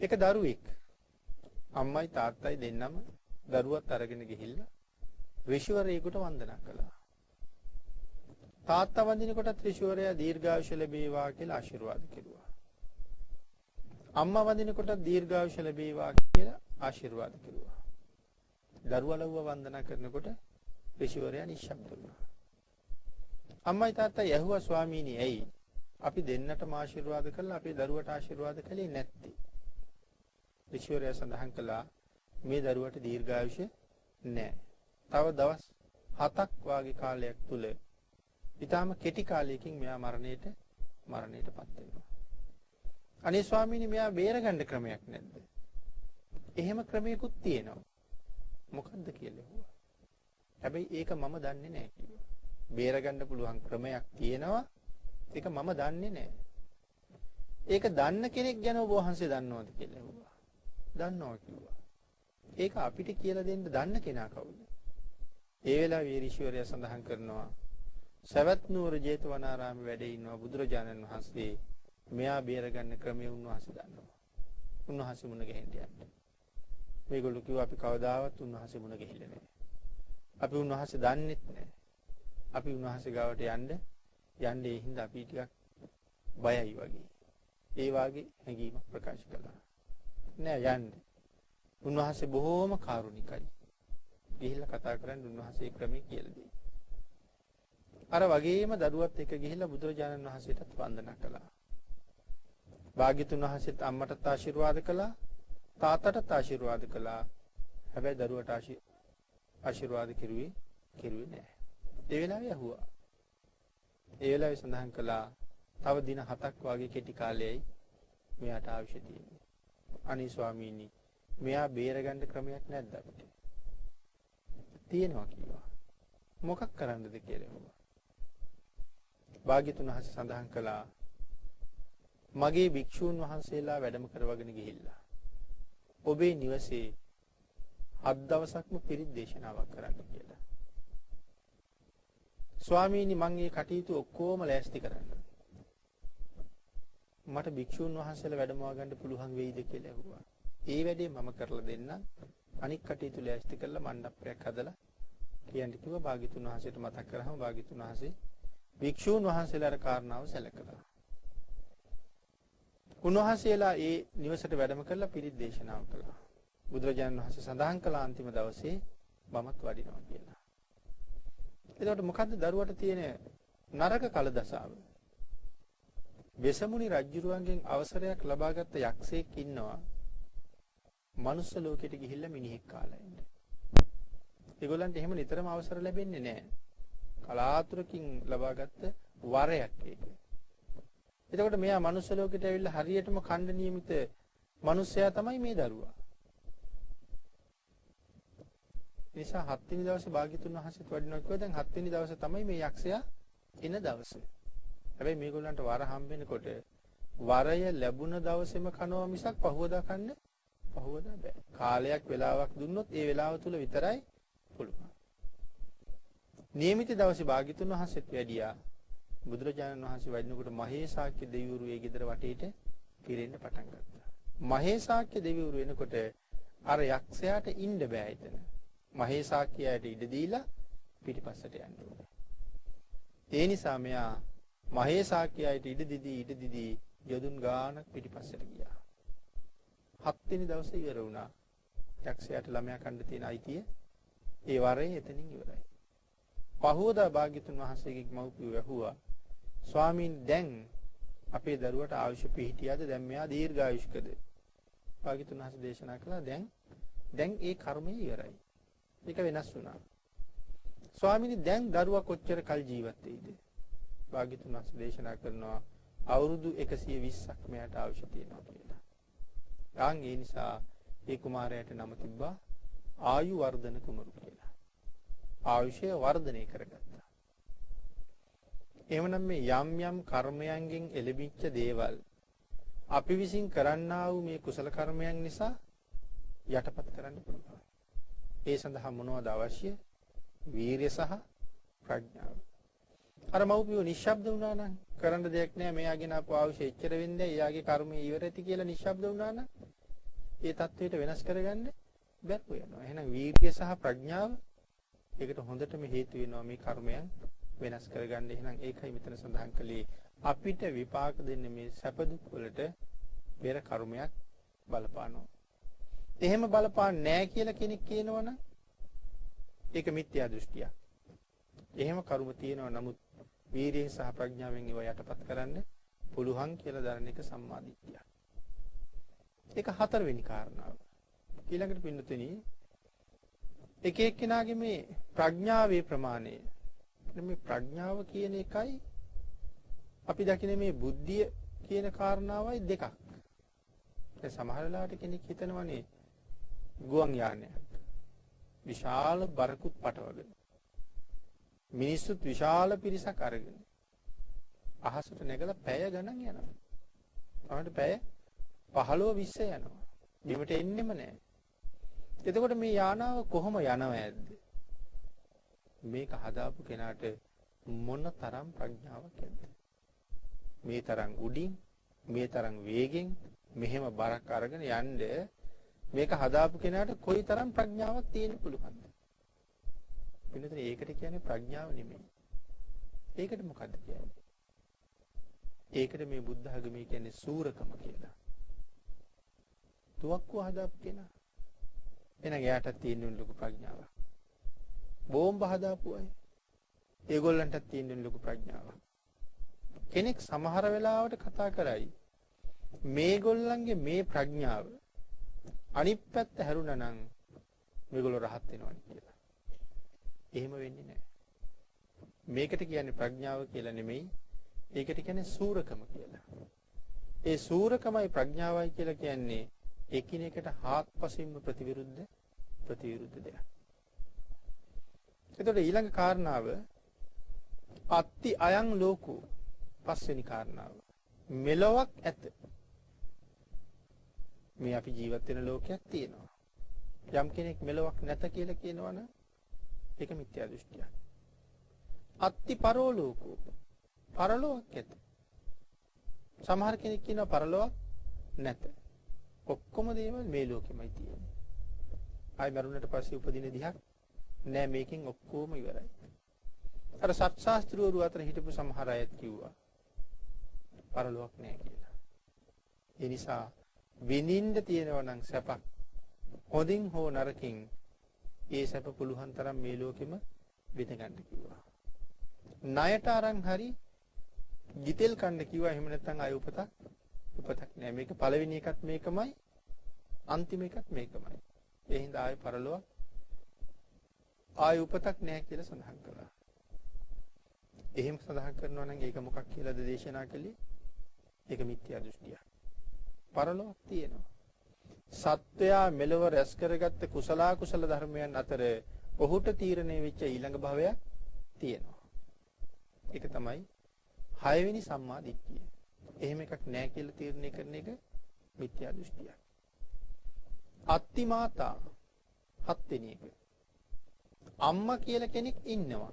එක දරුවෙක් අම්මයි තාත්තයි දෙන්නම දරුවත් අරගෙන ගිහිල්ලා ඍෂිවරයෙකුට වන්දනා කළා. තාත්තා වඳින කොටත් ඍෂිවරයා දීර්ඝායුෂ ලැබේවා කියලා ආශිර්වාද කෙරුවා. අම්මා වඳින කොටත් දීර්ඝායුෂ ලැබේවා කියලා ආශිර්වාද කෙරුවා. දරුවා ලව්ව වන්දනා කරනකොට ඍෂිවරයා නිශ්ශබ්ද වුණා. අම්මයි තාත්තයි ඇහුවා, ස්වාමීනි ඇයි අපි දෙන්නටම ආශිර්වාද කළා අපේ දරුවට ආශිර්වාද කළේ නැත්තේ? ඍෂිවරයා සඳහන් කළා මේ දරුවට දීර්ඝායුෂ නෑ. තව දවස් 7ක් වාගේ කාලයක් තුල ඊටාම කෙටි කාලයකින් මෙයා මරණයට පත් වෙනවා. අනේ ස්වාමීනි මෙයා බේරගන්න ක්‍රමයක් නැද්ද? එහෙම ක්‍රමයකුත් තියෙනවා. මොකද්ද කියලා ඇහුවා. හැබැයි ඒක මම දන්නේ නෑ කිව්වා. බේරගන්න පුළුවන් ක්‍රමයක් තියෙනවා. ඒක මම දන්නේ නෑ. ඒක දන්න කෙනෙක් ගැන ඔබ වහන්සේ දන්නවද කියලා ඇහුවා. දන්නවා කිව්වා. ඒක අපිට කියලා දෙන්න දන්න කෙනා කවුද? ඒ වෙලාවේ ඍෂිවරයා සඳහන් කරනවා සවැත් නුවර ජේතවනාරාමේ වැඩ ඉන්නවා බුදුරජාණන් වහන්සේ. මෙයා බේරගන්න ක්‍රමය උන්වහන්සේ දන්නවා. උන්වහන්සේ මුණ ගැහෙන්න යන්න. මේගොල්ලෝ කිව්වා අපි කවදාවත් උන්වහන්සේ මුණ ගැහිලා නෑ. අපි උන්වහන්සේ දන්නෙත් නෑ. අපි උන්වහන්සේ ගාවට යන්න යන්න ඒ හින්දා අපි ටිකක් බයයි වගේ. ඒ වාගේ හැඟීමක් ප්‍රකාශ කළා. නෑ යන්න. උන්වහන්සේ බොහෝම කාරුණිකයි. ගිහිල්ලා කතා කරන්න උන්වහන්සේ ක්‍රමේ කියලා දෙයි. අර වගේම දරුවත් එක්ක ගිහිල්ලා බුදුරජාණන් වහන්සේටත් වන්දනා කළා. භාග්‍යතුන් වහන්සේත් අම්මටත් ආශිර්වාද කළා, තාත්තටත් ආශිර්වාද කළා. හැබැයි දරුවට ආශිර්වාද කෙරුවේ නෑ. ඒ වෙලාවේ ඇහුවා. ඒ වෙලාවේ සඳහන් කළා තව දින 7ක් වගේ කෙටි කාලයයි මෙයාට අවශ්‍ය තියෙන්නේ. අනේ ස්වාමීනි, මෙයා බේරගන්න ක්‍රමයක් නැද්ද අපිට? තියෙනවා කිව්වා. මොකක් කරන්නද කියලා ඇහුවා. භාග්‍යතුන් වහන්සේ සඳහන් කළා මගේ භික්ෂූන් වහන්සේලා වැඩම කරවගෙන ගිහිල්ලා ඔබේ නිවසේ 7 දවසක්ම පිරිත් දේශනාවක් කරන්න කියලා. ස්වාමීනි, මං මේ කටයුතු ඔක්කොම ලෑස්ති කරන්න. මට භික්ෂූන් වහන්සේලා වැඩමවා ගන්න පුළුවන් වෙයිද කියලා ඇහුවා. ඒ වැඩේ මම කරලා දෙන්නම්. අනික් කටයුතු ලෑස්ති කරලා මණ්ඩපයක් හදලා කියන්න කිව්වා. භාග්‍යතුන් වහන්සේට මතක් කරාම භාග්‍යතුන් වහන්සේ භික්ෂූන් වහන්සේලාට කාරණාව සැලකලා. උන්වහන්සේලා ඒ නිවසට වැඩම කරලා පිරිත් දේශනාව කළා. බුදුරජාණන් වහන්සේ සඳහන් කළ අන්තිම දවසේ මමත් වඩිනවා කියලා. එතකොට මොකද්ද දරුවට තියෙන නරක කලදසාව? වෙසමුණි රජුරුවන්ගෙන් අවසරයක් ලබාගත්ත යක්ෂයෙක් ඉන්නවා. මනුස්ස ලෝකෙට ගිහිල්ලා මිනිහෙක් කාලා ඉන්න. ඒගොල්ලන්ට එහෙම නිතරම අවසර ලැබෙන්නේ නැහැ. කලාතුරකින් ලබාගත්ත වරයක් ඒක. එතකොට මෙයා මනුස්ස ලෝකෙට ඇවිල්ලා හරියටම ඛණ්ඩ නියමිත මනුස්සයා තමයි මේ දරුවා. නිසා 7 වෙනි දවසේ භාග්‍යතුන් වහන්සේත් වඩිනවා කිව්වා. දැන් 7 වෙනි දවසේ තමයි මේ යක්ෂයා එන දවස. හැබැයි මේගොල්ලන්ට වර හම්බ වෙනකොට වරය ලැබුණ දවසේම කනවා මිසක් පහුවදා කන්න පහුවදා බෑ. කාලයක් වෙලාවක් දුන්නොත් ඒ වෙලාව තුල විතරයි පුළුවන්. නියමිත දවසේ භාග්‍යතුන් වහන්සේත් වැඩියා. බුදුරජාණන් වහන්සේ වඩිනකොට මහේසාක්‍ය දෙවිවරු ඒ ගෙදර වටේට පිරෙන්න පටන් ගත්තා. මහේසාක්‍ය දෙවිවරු එනකොට අර යක්ෂයාට ඉන්න බෑ එතන. මහේසාක්‍යයට ඉඩ දීලා පිටිපස්සට යන්න ඕනේ. ඒ නිසා මෙයා මහේසාක්‍යයට ඉඩ දිදී ඉඩ දිදී යදුන් ගානක් පිටිපස්සට ගියා. 7 වෙනි දවසේ ඉවර වුණා. යක්ෂයාට ළමයා කන්න තියෙන අයිතිය ඒ වරේ එතනින් ඉවරයි. පහුවදා භාග්‍යතුන් වහන්සේගේ මව්පියෝ ඇහුවා, ස්වාමීන් දැන් අපේ දරුවට ආයුෂ පිහිටියාද? දැන් මෙයා දීර්ඝායුෂ්කද? භාග්‍යතුන් වහන්සේ දේශනා කළා දැන් ඒ කර්මය ඉවරයි. ඒක වෙනස් වුණා. ස්වාමීනි දැන් දරුවා කොච්චර කල් ජීවත් වෙයිද? භාග්‍යතුන් වහන්සේ දේශනා කරනවා අවුරුදු 120ක් මෙයාට ආයුෂ තියෙනවා කියලා. ආන් ඒ නිසා ඒ කුමාරයාට නම තිබ්බා ආයු වර්ධන කුමරු කියලා. ආයුෂය වර්ධනය කරගත්තා. එහෙමනම් මේ යම් යම් කර්මයන්ගෙන් එළඹිච්ච දේවල් අපි විසින් කරන්නා වූ මේ කුසල කර්මයන් නිසා යටපත් කරන්න පුළුවන්. ඒ සඳහා මොනවද අවශ්‍ය? වීරිය සහ ප්‍රඥාව. අර මව්පියෝ නිශ්ශබ්ද වුණා නම් කරන්න දෙයක් නෑ, මෙයාගෙන ආපු ආයුෂ එච්චර වෙන්නේ, එයාගේ කර්මය ඉවර ඇති කියලා නිශ්ශබ්ද වුණා නම් ඒ තත්වයට වෙනස් කරගන්න බැරුව යනවා. එහෙනම් වීරිය සහ ප්‍රඥාව ඒකට හොඳටම හේතු වෙනවා මේ කර්මයන් වෙනස් කරගන්න. එහෙනම් ඒකයි මෙතන සඳහන් කළේ අපිට විපාක දෙන්නේ මේ සැප දුක් වලට පෙර කර්මයක් බලපානවා. එහෙම බලපාන්නේ නැහැ කියලා කෙනෙක් කියනවනම් ඒක මිත්‍යා දෘෂ්ටියක්. එහෙම කර්ම තියෙනවා, නමුත් වීරියෙන් සහ ප්‍රඥාවෙන් ඒවා යටපත් කරන්න පුළුවන් කියලා දරන එක සම්මා දිට්ඨියක්. ඒක හතරවෙනි කාරණාව. ඊළඟට පින්නතුනි එක එක්කෙනාගේ මේ ප්‍රඥාවේ ප්‍රමාණය, මේ ප්‍රඥාව කියන එකයි අපි දකින මේ බුද්ධිය කියන කාරණාවයි දෙකක්. දැන් සමහර වෙලාවට කෙනෙක් හිතනවනේ ගුවන් යානයක් විශාල බරකුත් පටවගෙන මිනිස්සුත් විශාල පිරිසක් අරගෙන අහසට නැගලා පැය ගණන් යනවා. අපිට පැය 15 20 යනවා. බිමට එන්නෙම නෑ. එතකොට මේ යානාව කොහොම යනව ඇද්ද? මේක හදාපු කෙනාට මොන තරම් ප්‍රඥාවක් ඇද්ද? මේ තරම් උඩින්, මේ තරම් වේගෙන් මෙහෙම බරක් අරගෙන යන්න මේක හදාපු කෙනාට කොයි තරම් ප්‍රඥාවක් තියෙන්න පුළුවන්ද? පින්නතර ඒකට කියන්නේ ප්‍රඥාව නෙමෙයි. ඒකට මොකද්ද කියන්නේ? ඒකට මේ බුද්ධ ආගමේ කියන්නේ සූරකම කියලා. තුවක්කුව හදාපු කෙනා. එහෙනම් එයාටත් තියෙන ලොකු ප්‍රඥාවක්. බෝම්බ හදාපු අය. ඒගොල්ලන්ටත් තියෙන ලොකු ප්‍රඥාවක්. කෙනෙක් සමහර වෙලාවට කතා කරයි මේගොල්ලන්ගේ මේ ප්‍රඥාව අනිත් පැත්ත හැරුණා නම් මේගොල්ලෝ රහත් වෙනවනේ කියලා. එහෙම වෙන්නේ නැහැ. මේකට කියන්නේ ප්‍රඥාව කියලා නෙමෙයි. ඒකට කියන්නේ සූරකම කියලා. ඒ සූරකමයි ප්‍රඥාවයි කියලා කියන්නේ එකිනෙකට හාත්පසින්ම ප්‍රතිවිරුද්ධ දෙයක්. එතකොට ඊළඟ කාරණාව අත්ති අයං ලෝකෝ, පස්වෙනි කාරණාව. මෙලොවක් ඇත. මේ අපි ජීවත් වෙන ලෝකයක් තියෙනවා. යම් කෙනෙක් මෙලොවක් නැත කියලා කියනවනම් ඒක මිත්‍යා දෘෂ්ටියක්. අත්ති පරෝ ලෝකෝ, පරලොවක් ඇත. සමහර කෙනෙක් කියනවා පරලොවක් නැත. ඔක්කොම දේවල් මේ ලෝකෙමයි තියෙන්නේ. ආයි මරුණට පස්සේ උපදින දිහක් නෑ, මේකෙන් ඔක්කොම ඉවරයි. අර සත්‍ශාස්ත්‍රවරු අතර හිටපු සමහර අයත් කිව්වා පරලොවක් නෑ කියලා. ඒ නිසා විඳින්න තියෙනවා නම් සැපක්, හොඳින් හෝ නරකින් ඒ සැප පුළුවන් තරම් මේ ලෝකෙම විඳ ගන්න කිව්වා. ණයට අරන් හරි ගිතෙල් කන්න කිව්වා. එහෙම නැත්නම් ආය උපතක් නෑ. මේක පළවෙනි එකත් මේකමයි, අන්තිම එකත් මේකමයි. ඒ හින්දා ආය පරලොවක් ආය උපතක් නෑ කියලා සඳහන් කළා. එහෙම සඳහන් කරනවා නම් ඒක මොකක් කියලාද දේශනා කළේ? ඒක මිත්‍යා දෘෂ්ටියක්. පරලොවක් තියෙනවා. සත්වයා මෙලොව රැස් කරගත්ත කුසල අකුසල ධර්මයන් අතර ඔහුට තීරණය වෙච්ච ඊළඟ භවයක් තියෙනවා. ඒක තමයි හයවෙනි සම්මා දිට්ඨිය. එහෙම එකක් නෑ කියලා තීරණය කරන එක මිත්‍යා දෘෂ්ටියක්. අත්ති මාතා, හත්වෙනි එක. අම්මා කියලා කෙනෙක් ඉන්නවා.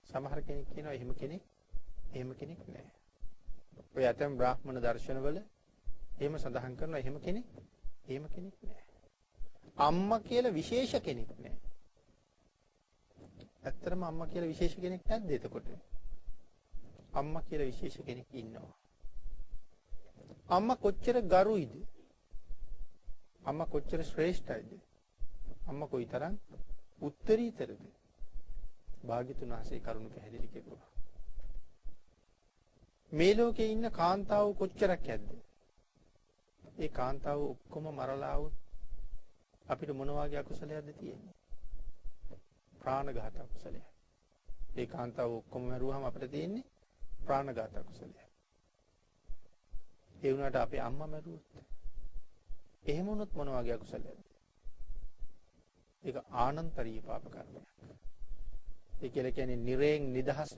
සමහර කෙනෙක් කියනවා එහෙම කෙනෙක් නෑ. ඔය ඇතම් බ්‍රාහ්මණ දර්ශනවල එහෙම සඳහන් කරනවා එහෙම කෙනෙක් නෑ. අම්මා කියලා විශේෂ කෙනෙක් නෑ. ඇත්තටම අම්මා කියලා විශේෂ කෙනෙක් නැද්ද එතකොට? අම්මා කියලා විශේෂ කෙනෙක් ඉන්නවා. අම්මා කොච්චර ගරුයිද? අම්මා කොච්චර ශ්‍රේෂ්ඨයිද? අම්මා කොයිතරම් උත්තරීතරද? භාග්‍යතුන් වහන්සේ කරුණ පැහැදිලි කෙරුවා. මේ ලෝකේ ඉන්න කාන්තාව කොච්චරක් ඇද්ද? ඒ කාන්තාව ඔක්කොම මරලා આવොත් අපිට මොන වගේ අකුසලයක්ද තියෙන්නේ? ප්‍රාණඝාත අකුසලයක්. ඒ කාන්තාව ඔක්කොම මැරුවාම අපිට තියෙන්නේ ප්‍රාණඝාත අකුසලයක්. ඒ වුණාට අපේ අම්මා මැරුවොත් එහෙම වුණොත් මොන වගේ අකුසලයක්ද? ඒක ආනන්තරීය පාප කර්මයක්. ඒ කියලා කියන්නේ නිරයෙන් නිදහස්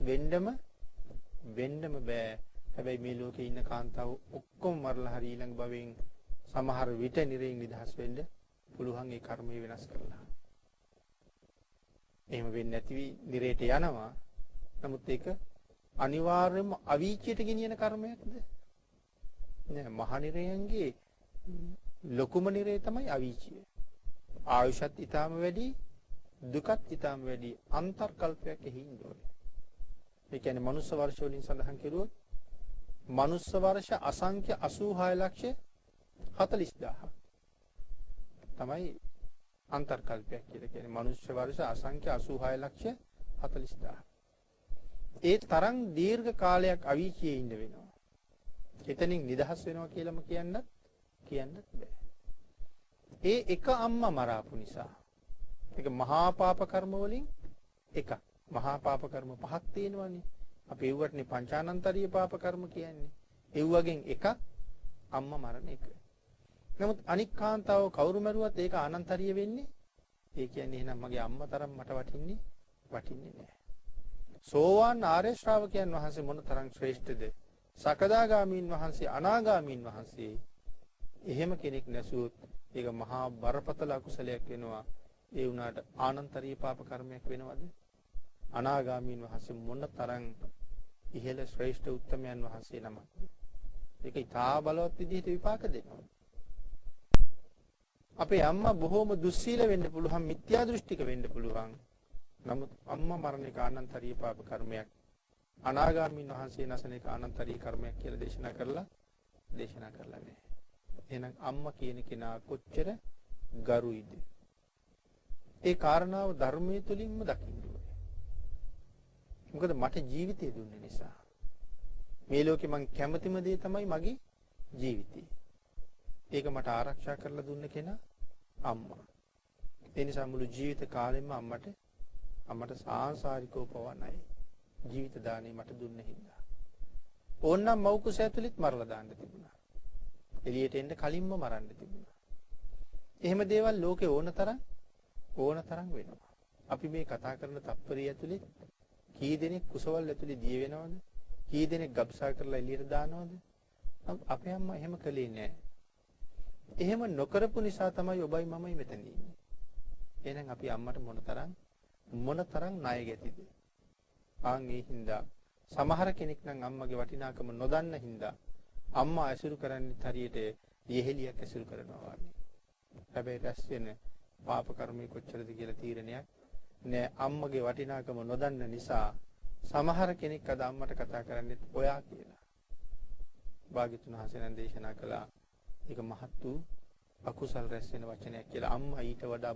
වෙන්නම බෑ. හැබැයි මේ ලෝකේ ඉන්න කාන්තාව ඔක්කොම මරලා හරි ඊළඟ භවයෙන් සමහර විට නිරයෙන් නිදහස් වෙන්න පුළුවන් ඒ කර්මය වෙනස් කරලා. එහෙම වෙන්නේ නැති නිරේට යනවා. නමුත් ඒක අනිවාර්යයෙන්ම අවීචියට ගෙනියන කර්මයක්ද? නෑ. මහ නිරයන්ගේ ලොකුම නිරය තමයි අවීචිය. ආයුෂත් ඊටාම වැඩි, දුකත් ඊටාම වැඩි, අන්තර්කල්පයක් එහි ඉන්න ඕනේ. ඒ කියන්නේ මනුස්ස වර්ෂ වලින් සඳහන් කෙරුවොත් මනුස්ස වර්ෂ අසංඛ්‍ය 86 ලක්ෂ 40000 තමයි අන්තර්කල්පයක් කියලා කියන්නේ. මනුෂ්‍ය වර්ෂ අසංඛ්‍ය 86 ලක්ෂ 40000. ඒ තරම් දීර්ඝ කාලයක් අවීචියේ ඉන්න වෙනවා. එතනින් නිදහස් වෙනවා කියලාම කියන්නත් බෑ. ඒ එක අම්මා මරාපු නිසා ඒක මහා පාප කර්ම වලින් එකක්. මහා පාප කර්ම පහක් තියෙනවනේ. අපි ඒවටනේ පංචානන්තරීය පාප කර්ම කියන්නේ. ඒ වගේන් එකක් අම්මා මරණ එක. නමුත් අනික් කාන්තාව කවුරු මරුවත් ඒක ආනන්තරීය වෙන්නේ. ඒ කියන්නේ එහෙනම් මගේ අම්මා තරම් මට වටින්නේ නෑ. සෝවාන් ආර්ය ශ්‍රාවකයන් වහන්සේ මොන තරම් ශ්‍රේෂ්ඨද? සකදාගාමීන් වහන්සේ, අනාගාමීන් වහන්සේ එහෙම කෙනෙක් නැසුවොත් ඒක මහා බරපතල අකුසලයක් වෙනවා. ඒ වුණාට ආනන්තරීය පාප කර්මයක් වෙනවද? අනාගාමීන් වහන්සේ මොන තරම් ඉහළ ශ්‍රේෂ්ඨ උත්තමයන් වහන්සේ නමක්ද? ඒක ඉතා බලවත් විදිහට විපාක දෙනවා. අපේ අම්මා බොහොම දුස්සීල වෙන්න පුළුවන්, මිත්‍යා දෘෂ්ටික වෙන්න පුළුවන්. නමුත් අම්මා මරණ එක ආනන්තරීය පාප කර්මයක්. අනාගාමීන් වහන්සේ නසන එක ආනන්තරීය කර්මයක් කියලා දේශනා කරලා නැහැ. එහෙනම් අම්මා කියන කෙනා කොච්චර ගරුයිද? ඒ කාරණාව ධර්මයේ තුලින්ම දකින්න ඕනේ. මොකද මට ජීවිතය දුන්න නිසා. මේ ලෝකේ මං කැමතිම දේ තමයි මගේ ජීවිතය. ඒක මට ආරක්ෂා කරලා දුන්න කෙනා අම්මා. ඒ නිසා මුළු ජීවිත කාලෙම අම්මට සාංසාරිකව පවා ණයයි. ජීවිත දාණය මට දුන්න හින්දා. ඕන්නම් මව් කුස ඇතුළෙත් මරලා දාන්න තිබුණා. එළියට එන්න කලින්ම මරන්න තිබුණා. එහෙම දේවල් ලෝකේ ඕන තරම් වෙනවා. අපි මේ කතා කරන තප්පරිය ඇතුලේ කී දෙනෙක් කුසවල් ඇතුලේ දිය වෙනවද? කී දෙනෙක් ගබ්සා කරලා එළියට දානවද? අපේ අම්මා එහෙම කළේ නෑ. එහෙම නොකරපු නිසා තමයි ඔබයි මමයි මෙතන ඉන්නේ. එහෙනම් අපි අම්මට මොන තරම් ණය ගැතිද? ආන් ඒ හින්දා සමහර කෙනෙක් නම් අම්මගේ වටිනාකම නොදන්න හින්දා අම්මා ඇසුරු කරන්නේ හරියට යෙහෙලියක් ඇසුරු කරනවා වගේ. හැබැයි රැස් වෙන පාප කර්මය කොච්චරද කියලා තීරණයක් නෑ. අම්මගේ වටිනාකම නොදන්න නිසා සමහර කෙනෙක් අද අම්මට කතා කරන්නේ ඔයා කියලා. භාග්‍යතුන් වහන්සේ නම් දේශනා කළා ඒක මහත් වූ අකුසල් රැස් වෙන වචනයක් කියලා. අම්මා ඊට වඩා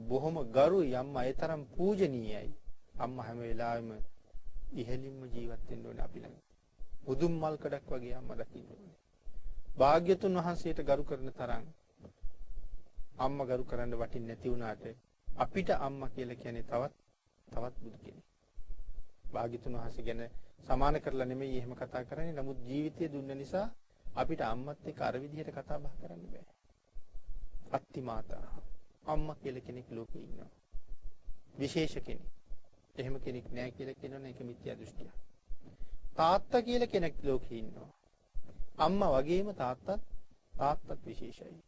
බොහොම ගරුයි. අම්මා ඒ තරම් පූජනීයයි. අම්මා හැම වෙලාවෙම ඉහළින්ම ජීවත් වෙන්න ඕනේ අපි ළඟ. මුදුන් මල් කඩක් වගේ අම්මා දකින්න ඕනේ. භාග්‍යතුන් වහන්සේට ගරු කරන තරම් අම්මා ගරු කරන්න වටින්නේ නැති වුණාට අපිට අම්මා කියලා කියන්නේ තවත් බුදු කෙනෙක්. භාග්‍යතුන් වහන්සේ ගැන සමාන කරලා නෙමෙයි එහෙම කතා කරන්නේ. නමුත් ජීවිතය දුන්න නිසා අපිට අම්මත් එක්ක අර විදිහට කතා බහ කරන්න බෑ. අත්ති මාතා අම්මා කියලා කෙනෙක් ලෝකේ ඉන්නවා. විශේෂ කෙනෙක්. එහෙම කෙනෙක් නෑ කියලා කියනවනේ ඒක මිත්‍යා දෘෂ්ටියක්. තාත්තා කියලා කෙනෙක් ලෝකේ ඉන්නවා. අම්මා වගේම තාත්තත් විශේෂයි.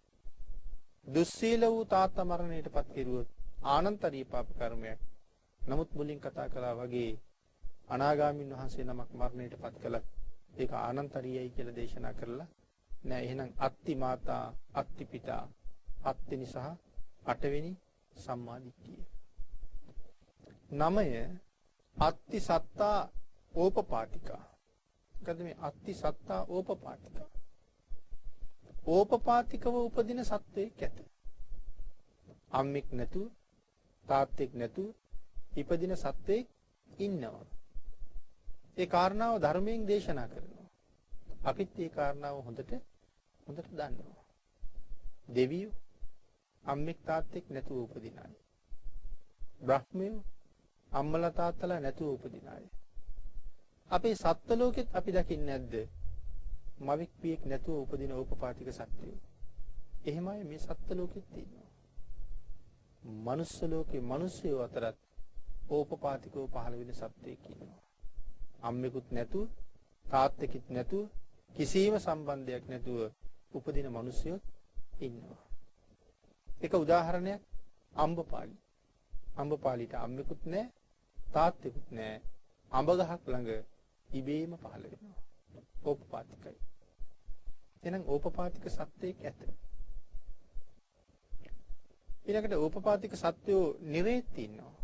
දුස්සීල වූ තාත්තා මරණයටපත් කෙරුවොත් ආනන්තරීය පාප කර්මයක්. නමුත් මුලින් කතා කළා වගේ අනාගාමීන් වහන්සේ නමක් මරණයටපත් කළත් ඒක ආනන්තරීයයි කියලා දේශනා කරලා නෑ. එහෙනම් අත්ති මාතා අත්ති පිතා හත්වෙනි සහ අටවෙනි සම්මා දිට්ඨිය. නමය අත්ති සත්තා ඕපපාතිකා. මොකද මේ අත්ති සත්තා ඕපපාතිකා? ඕපපාතිකව උපදින සත්වයෙක් ඇත. අම්මෙක් නැතුව තාත්තෙක් නැතුව ඉපදින සත්වයෙක් ඉන්නවා. ඒ කාරණාව ධර්මයෙන් දේශනා කරනවා. අපිත් ඒ කාරණාව හොඳට දන්නවා. දෙවියෝ අම්මෙක් තාත්තෙක් නැතුව උපදින අය. බ්‍රහ්මයෝ අම්මලා තාත්තලා නැතුව උපදින අය. අපේ සත්ත්ව ලෝකෙත් අපි දකින්නේ නැද්ද? මවෙක් පියෙක් නැතුව උපදින ඕපපාතික සත්වයෝ. එහෙමයි මේ සත්ත්ව ලෝකෙත් තියෙනවා. මනුස්ස ලෝකේ මිනිස්සුયો අතරත් ඕපපාතිකව පහළ වෙන සත්වයෙක් ඉන්නවා. අම්මෙකුත් නැතුව තාත්තෙකුත් නැතුව කිසිම සම්බන්ධයක් නැතුව උපදින මිනිස්සුයොත් ඉන්නවා. එක උදාහරණයක් අම්බපාලි. අම්බපාලිට අම්මෙකුත් නැහැ තාත්තෙකුත් නැහැ. අඹ ගහක් ළඟ ඉබේම පහළ වෙනවා. ඕපපාතිකයි. එහෙනම් ඕපපාතික සත්වයෙක් ඇත. ඊළඟට ඕපපාතික සත්වයෝ නිරේත් ඉන්නවා.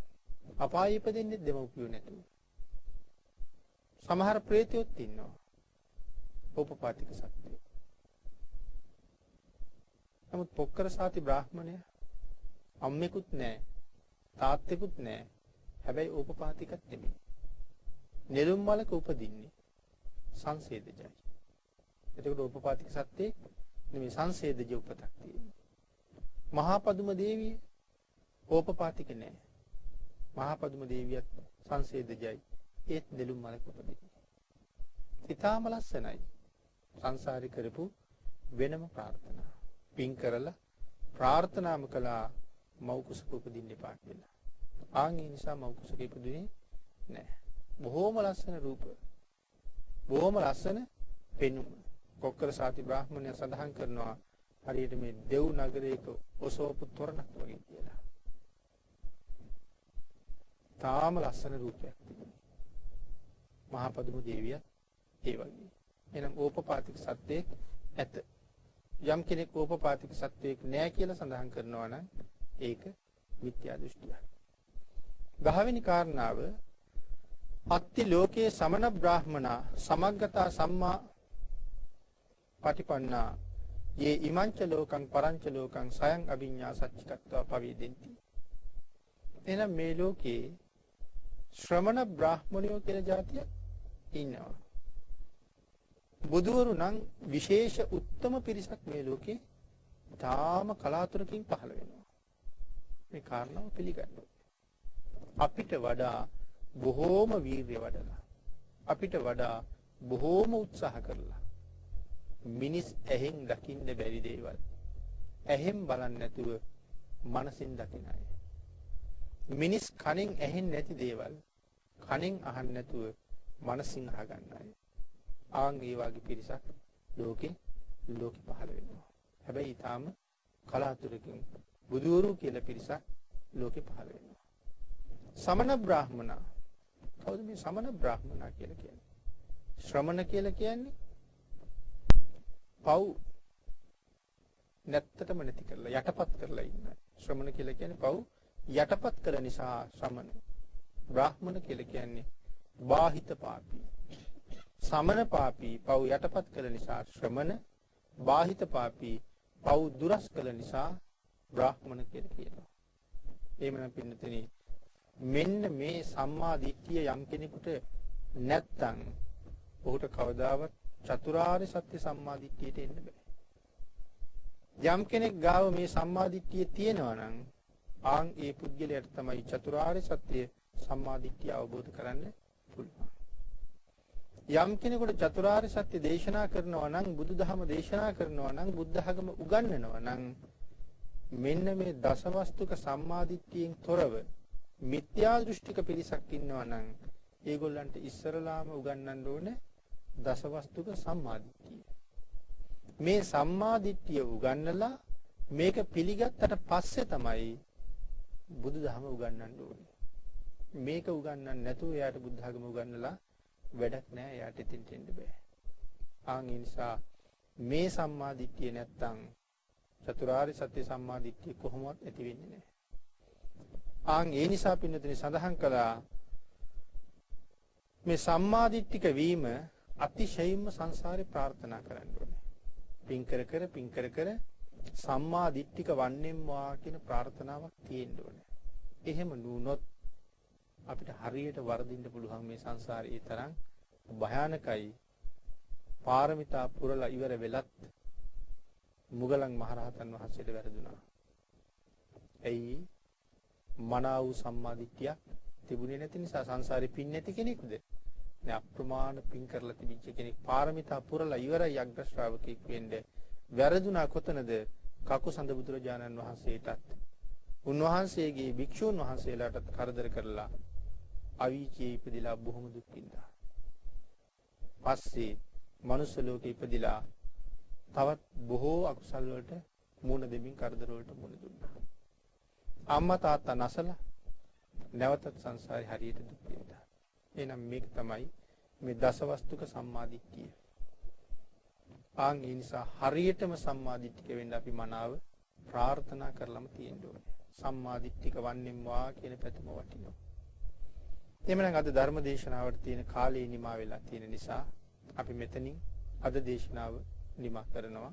අපායේ ඉපදෙන්නේ දෙමව්පියෝ නැතුව. සමහර ප්‍රේතයොත් ඉන්නවා. ඕපපාතික සත්වයෝ. නමුත් පොක්කර සාති බ්‍රාහ්මණයා අම්මෙකුත් නැහැ තාත්තෙකුත් නැහැ. හැබැයි ඕපපාතිකත් නෙමෙයි. නෙළුම් මලක උපදින්නේ සංසේදජයි. එතකොට ඕපපාතික සත්‍යෙක් නෙමෙයි සංසේදජ උපතක් තියෙන්නේ. මහා පදුම දේවිය ඕපපාතික නෑ. මහා පදුම දේවියත් සංසේදජයි. ඒත් නෙළුම් මලක උපදින්නේ. ඉතාම ලස්සනයි. සංසාරේ කරපු වෙනම ප්‍රාර්ථනා. පින් කරලා ප්‍රාර්ථනාම කළා මව් කුසක උපදින්න එපා කියලා. ආන් ඒ නිසා මව් කුසක ඉපදුනේ නෑ. බොහෝම ලස්සන රූප. බොහෝම ලස්සන පෙනුම. කොක්කර සාති බ්‍රාහ්මණයා සඳහන් කරනවා හරියට මේ දෙව් නගරයක ඔසවපු තොරණක් වගේ කියලා. තාම ලස්සන රූපයක් තිබුණා. මහා පදුම දේවියත් ඒ වගේ. එහෙනම් ඕපපාතික සත්‍යයක් ඇත. යම් කෙනෙක් ඕපපාතික සත්‍යයක් නෑ කියලා සඳහන් කරනවා නම් ඒක මිත්‍යා දෘෂ්ටියක්. 10 වෙනි කාරණාව, අත්ති ලෝකේ සමන බ්‍රාහ්මනා සමග්ගතා සම්මා පටිපන්නා යේ ඉමංච ලෝකං පරංච ලෝකං සයං අභිඤ්ඤා සච්චිකත්වා පවේදෙන්ති. එහෙනම් මේ ලෝකේ ශ්‍රමණ බ්‍රාහ්මණයෝ කියලා ජාතිය ඉන්නවා. බුදුවරු නම් විශේෂ උත්තම පිරිසක් මේ ලෝකේ තාම කලාතුරකින් පහළ වෙනවා. මේ කාරණාව පිළිගන්න. අපිට වඩා බොහෝම වීර්ය වඩලා, අපිට වඩා බොහෝම උත්සාහ කරලා, මිනිස් ඇහෙන් දකින්න බැරි දේවල් ඇහෙන් බලන්නේ නැතුව මනසින් දකින අය. මිනිස් කනෙන් ඇහෙන්නේ නැති දේවල් කනෙන් අහන්න නැතුව මනසින් අහගන්න අය. ආන් ඒ වගේ පිරිසක් ලෝකේ ලෝකෙ පහළ වෙනවා. හැබැයි ඊටාම කලාතුරකින් බුදුවරු කියලා පිරිසක් ලෝකෙ පහළ වෙනවා. සමන බ්‍රාහ්මනා. කවුද මේ සමන බ්‍රාහ්මනා කියලා කියන්නේ? ශ්‍රමණ කියලා කියන්නේ පව් නැත්තටම නැති කරලා යටපත් කරලා ඉන්න. ශ්‍රමණ කියලා කියන්නේ පව් යටපත් කළ නිසා ශ්‍රමණ. බ්‍රාහ්මණ කියලා කියන්නේ බාහිත පාපී. සමන පාපී පව් යටපත් කළ නිසා ශ්‍රමණ, බාහිත පාපී පව් දුරස් කළ නිසා බ්‍රාහ්මණ කියලා කියනවා. එහෙමනම් පින්නතනේ, මෙන්න මේ සම්මා දිට්ඨිය යම් කෙනෙකුට නැත්තම් ඔහුට කවදාවත් චතුරාර්ය සත්‍ය සම්මා දිට්ඨියට එන්න බෑ. යම් කෙනෙක් ගාව මේ සම්මා දිට්ඨිය තියෙනවා නම් ආන් ඒ පුද්ගලයාට තමයි චතුරාර්ය සත්‍ය සම්මා දිට්ඨිය අවබෝධ කරන්න පුළුවන්. යම් කෙනෙකුට චතුරාර්ය සත්‍ය දේශනා කරනවා නම්, බුදුදහම දේශනා කරනවා නම්, බුද්ධ ධර්ම උගන්වනවා නම්, මෙන්න මේ දසවස්තුක සම්මාදිට්ඨියෙන් තොරව මිත්‍යා දෘෂ්ටික පිරිසක් ඉන්නවා නම් ඒගොල්ලන්ට ඉස්සරලාම උගන්වන්න ඕනේ දසවස්තුක සම්මාදිට්ඨිය. මේ සම්මාදිට්ඨිය උගන්වලා මේක පිළිගත්තට පස්සේ තමයි බුදුදහම උගන්වන්න ඕනේ. මේක උගන්වන්න නැතුව එයාට බුද්ධ ධර්ම උගන්වලා වැඩක් නෑ. එයාට එතෙන්ට එන්න බෑ. ආන් ඒ නිසා මේ සම්මාදිට්ඨිය නැත්තම් චතුරාර්ය සත්‍ය සම්මාදිට්ඨිය කොහොමවත් ඇති වෙන්නේ නෑ. ආන් ඒ නිසා පින්නතුනි සඳහන් කළා, මේ සම්මාදිට්ඨික වීම අතිශයින්ම සංසාරේ ප්‍රාර්ථනා කරන්න ඕනේ. පින් කර කර පින් කර කර සම්මා දිට්ඨික වන්නෙම්වා කියන ප්‍රාර්ථනාවක් තියෙන්න ඕනේ. එහෙම නුනොත් අපිට හරියට වරදින්න පුළුවන්. මේ සංසාරේ ඒ තරම් භයානකයි. පාරමිතා පුරලා ඉවර වෙලත් මුගලන් මහරහතන් වහන්සේට වැරදුනා. ඇයි? මනා වූ සම්මාදිට්ඨියක් තිබුණේ නැති නිසා. සංසාරේ පින් නැති කෙනෙක්ද? නෑ, අප්‍රමාණ පින් කරලා තිබිච්ච කෙනෙක්. පාරමිතා පුරලා ඉවරයි අග්‍ර ශ්‍රාවකෙක් වෙන්න. වැරදුනා කොතනද? කකුසඳ බුදුරජාණන් වහන්සේටත් උන්වහන්සේගේ භික්ෂූන් වහන්සේලාටත් කරදර කරලා අවීචියේ ඉපදිලා බොහොම දුක් විඳා. පස්සේ මනුස්ස ලෝකෙ ඉපදිලා තවත් බොහෝ අකුසල් වලට මුහුණ දෙමින් කරදර වලට මුහුණ දුන්නා. අම්මා තාත්තා නසලා නැවතත් සංසාරේ හරියට දුක් විඳා. එහෙනම් මේක තමයි මේ දසවස්තුක සම්මාදිට්ඨිය. ආන් ඒ නිසා හරියටම සම්මාදිට්ඨික වෙන්න අපි මනාව ප්‍රාර්ථනා කරලම තියෙන්න ඕනේ. සම්මාදිට්ඨික වන්නෙම්වා කියන පැතුම වටිනවා. එහෙමනම් අද ධර්ම දේශනාවට තියෙන කාලය නිමා වෙලා තියෙන නිසා අපි මෙතනින් අද දේශනාව නිමා කරනවා.